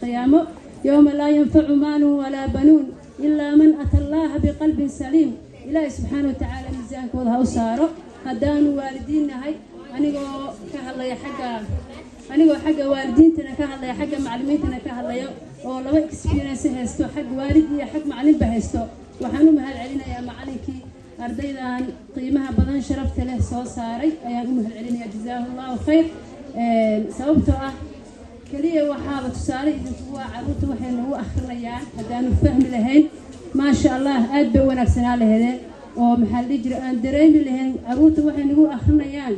Qiyaamo, yowma laa yanfacu maalun walaa banuun ilaa man ata Allaha biqalbin saliim. Ilaahay subxaana wa tacaala miisaankooda ha u saaro. Haddaanu waalidiin nahay, anigoo ka hadlaya xagga, anigoo xagga waalidiintana ka hadlaya, xagga macallimiintana ka hadlayo, oo laba experience haysto, xag waalid iyo xag macalinba haysto, waxaan u mahad celinayaa macalinkii ardaydan qiimaha badan, sharafta leh soo saaray ayaan u mahad celinaya. Jazaahu Allahu khayr. Sababtoo ah keliya waxaaba tusaale idinkugu ah carruurta waxay nagu akrinayaan. Haddaanu fahmi lahayn, maasha Allah, aad bay u wanaagsanaa lahedeen oo, maxaa la dhihi jiray, aan dareemi lahayn carruurta waxay nagu akrinayaan,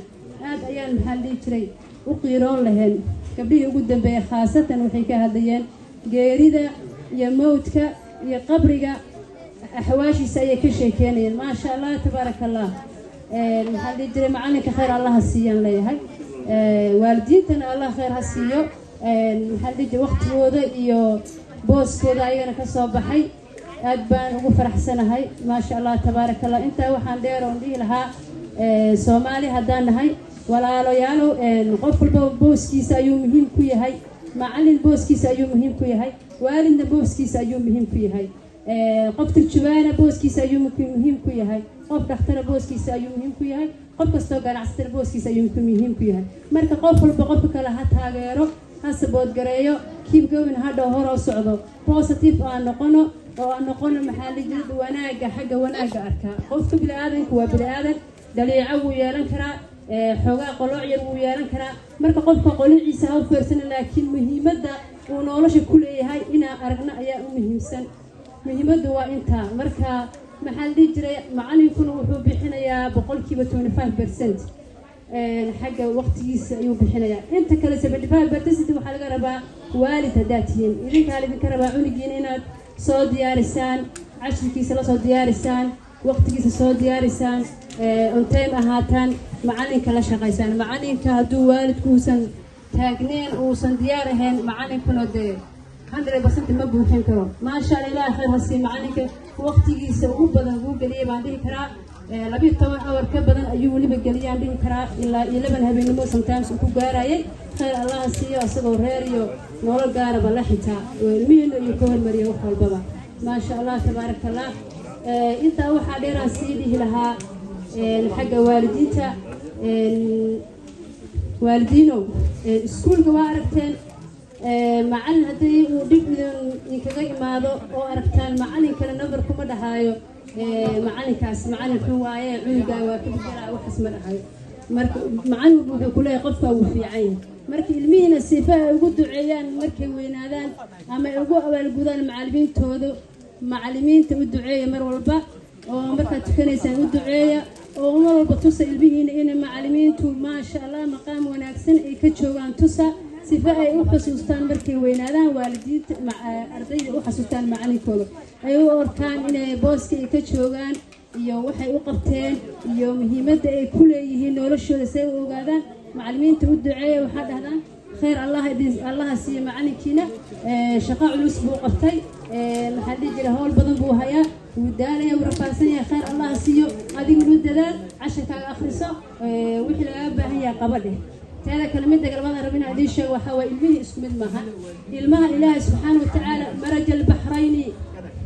aad ayaan, maxaa la dhihi jiray, u qiiroon lahayn. Gabdhihii ugu dambeeyey khaasatan waxay ka hadlayeen geerida iyo mowdka iyo qabriga axwaashiisa ayay ka sheekeynayeen. Maasha Allah, tabaaraka Allah. Maxaa la dhihi jiray, macalinka khayr Allaha siiyaan leeyahay, waalidiintana Allah khayr ha siiyo. Maxaa la dhihi jiray, waqtigooda iyo booskooda ayagana ka soo baxay. Aad baan ugu faraxsanahay. Maasha Allah, tabaaraka Allah. Intaa waxaan dheer oon dhihi lahaa, Soomaali haddaan nahay, walaalayaalow, qof walba booskiisa ayuu muhiim ku yahay. Macallin booskiisa ayuu muhiim ku yahay, waalidna booskiisa ayuu muhiim ku yahay, qof turjubaana booskiisa ayuu muhiim ku yahay, qof dhakhtara booskiisa ayuu muhiim ku yahay, qof kastoo ganacsatana booskiisa ayuu muhiim ku yahay. Marka qof walba qofka kale ha taageero, ha support gareeyo, keep going ha dhow, horoo socdo, positive aan noqono oo aan noqono, maxaa la jira, wanaagga, xagga wanaagga arkaa. Qofka bini-aadanku waa bini-aadan, dhaliico wuu yeelan karaa, xoogaa qolooc yar wuu yeelan karaa. Marka qofka qoliciisa ha u fiirsana, laakiin muhiimadda uu nolosha ku leeyahay inaan aragno ayaa u muhiimsan. Muhiimaddu waa intaa. Marka, maxaa la dhihi jiray, macalinkuna wuxuu bixinayaa 25% xagga waqtigiisa ayuu bixinayaa. Inta kale, 75%, waxaa laga rabaa waalid haddaad tihiin, idinkaa laydinka rabaa cunugiina inaad soo diyaarisaan, cashirkiisa la soo diyaarisaan, waqtigiisa soo diyaarisaan, on time ahaataan, macalinka la shaqaysaan. Macalinka hadduu waalidku uusan taagneen, uusan diyaar ahayn, macalinkuna dee 100% ma buuxin karo. Maasha Allah, Ilaah khayr ha siiyo macalinka. Waqtigiisa ugu badan wuu geliyay baan dhihi karaa. 12 hour ka badan ayuu weliba geliyaan dhihi karaa, ilaa 11 habeenimo sometimes uu ku gaarayay. Khayr Allaha siiyo, isagoo reer iyo nolol gaaraba la xitaa oo ilmihiina ayuu ka hormariyay wax walbaba. Maasha Allah, tabaaraka Allah. Intaa waxaa dheeraan sii dhihi lahaa xagga waalidiinta. Waalidiinow, iskuulka waa aragteen, macalin haddii uu dhib idinkaga imaado oo aragtaan macalin kale, number kuma dhahaayo macalinkaas macalin xun waaye, cunugaa waa ka bedelaa, waxaas ma dhahayo. Marka macalin walba wuxuu kuleeyahay qofkaa wuu fiican yahay. Marka ilmihiina sifa ay ugu duceeyaan markay weynaadaan ama ay ugu abaalgudaan macalimiintooda, macalimiinta u duceeya mar walba oo markaad tukanaysaan u duceeya, oo mar walba tusa ilmihiina inay macalimiintu, maasha Allah, maqaam wanaagsan ay ka joogaan. Tusa sifa ay u xusuustaan markay weynaadaan waalidiinta, ardayda u xasuustaan macalinkooda, ay u orkaan inay booska ay ka joogaan iyo waxay u qabteen iyo muhiimadda ay ku leeyihiin noloshooda si ay u ogaadaan. Macalimiinta u duceeya. Waxaa dhahdaan khayr Allah idin, Allaha siiyo macalinkiina, shaqo culus buu qabtay, maxaa dhihi jiray, howl badan buu hayaa, wuu daalaya, wuu rafaadsan yahay, khayr Allaha siiyo. Adiguna dadaal, casharkaaga akhriso, wixii lagaga baahan yahay qaba dheh. Teeda kale, midda galmada rab inaan idiin sheego waxaa waaye, ilmihii isku mid maaha. Ilmaha Ilaahay subxaana wa tacaala maraja albaxrayni,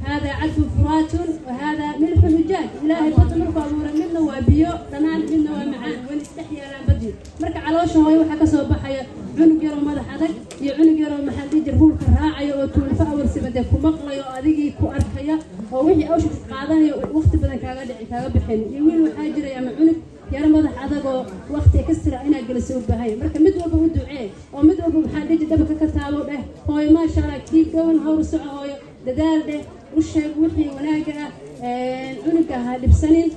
hada cadbun furaatun wa hada milxun ujaaj. Ilaahay badda markuu abuuray, midna waa biyo dhanaan, midna waa macaan, wayna isdhex yaalaan badii. Marka caloosha hooyo waxaa kasoo baxaya cunug yaroo madax adag iyo cunug yaroo, maxaa dhihi jira, rule-ka raacaya oo 24 hour sibade ku maqlayo oo adigii ku arkaya oo wixii awshad qaadanayo, waqti badan kaaga dhici kaaga bixin, iyo wiil waxaa jiray ama cunug yaro madax adag oo waqti extra inaad geliso u baahan yahay. Marka mid walba u ducee oo mid walba, maxaa dhihi, dhabarka ka taabo, dheh hooyo, maasha Allah, keep going, howr soco, hooyo dadaal dheh. U sheeg wixii wanaaga ah cunuga, ha dhibsanin.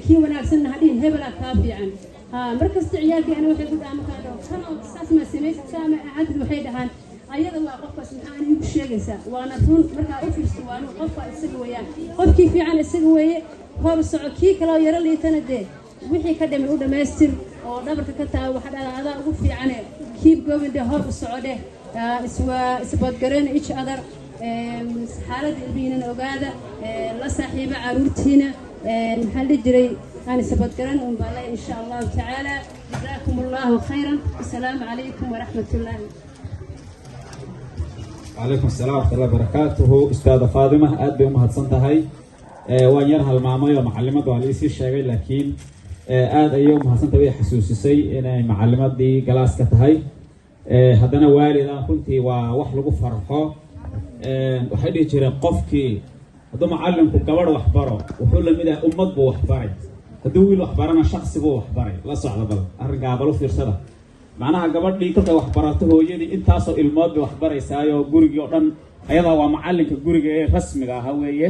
Kii wanaagsanna ha dhihin hebelaa kaa fiican. Ha markasta ciyaalkii ana waxay ku dhahaan markaan dhaho kanoo saas ma samaysid, saa ma ahadid, waxay dhahaan ayada waa qofkaas, maxaa iigu sheegaysaa? Waana run. Markaa u fiirso, waanu qofka isaga weeyaan, qofkii fiican isaga weeye, hor soco. Kii kale oo yaro liitana dee wixii ka dhiman u dhammaystir oo dhabarka ka taaba. Waxa dhahda adaa ugu fiicane, keep going dheh, hor u soco dheh. Iswaa support gareyn each other. Xaaladda ilmihiinana ogaada, la saaxiiba caruurtiina. Maxaa la dhihi jiray, aan support garan un baa leh, insha Allahu tacaala. Jazaakum Allahu khayran. Asalaamu calaykum waraxmat ullaahi. Calaykum asalaam waraxmatullahi wabarakaatuhu. Ustaada Faadima aad bay u mahadsan tahay. Waan yar halmaamay oo macalimad waa liisii sheegay, laakiin aad ayay u mahadsan tahay, way xasuusisay inay macalimadii galaaska tahay. Haddana waalida runtii waa wax lagu farxo. Waxay dhihi jireen, qofkii hadduu macalinku gabadh waxbaro, wuxuu lamid yahay ummad buu waxbaray. Hadduu wiil waxbarana, shaksi buu waxbaray. La socda bal arrinkaa, bal u fiirsada. Macnaha gabadhii kolkay waxbarato, hooyadii intaasoo ilmood bay waxbaraysaayo, gurigii oo dhan ayadaa waa macalinka guriga ee rasmiga aha weeye.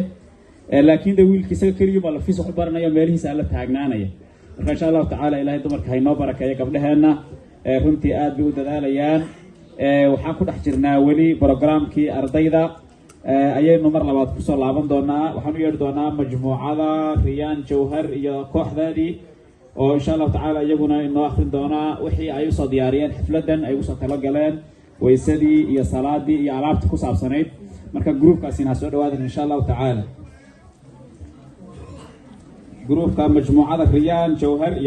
Laakiin de wiilkii isaga keligii baa lafiis wax u baranaya, meelihiisa la taagnaanaya. Marka insha Allahu tacaala Ilahay dumarka haynoo barakeeyo. Gabdhaheenna runtii aad bay u dadaalayaan. Waxaan ku dhex jirnaa weli programkii ardayda. Ayaynu mar labaad kusoo laaban doonaa. Waxaan u yeedhi doonaa majmuucada Riyaan Jawhar iyo kooxdaadii, oo insha Allahu tacaala iyaguna inoo akrin doonaa wixii ay usoo diyaariyeen xafladan, ay usoo talagaleen waysadii iyo salaadii iyo alaabtii ku saabsanayd. Marka groupkaasina ha soo dhawaadan insha Allahu tacaala, groupka majmuucada Riyaan Jawhar iyo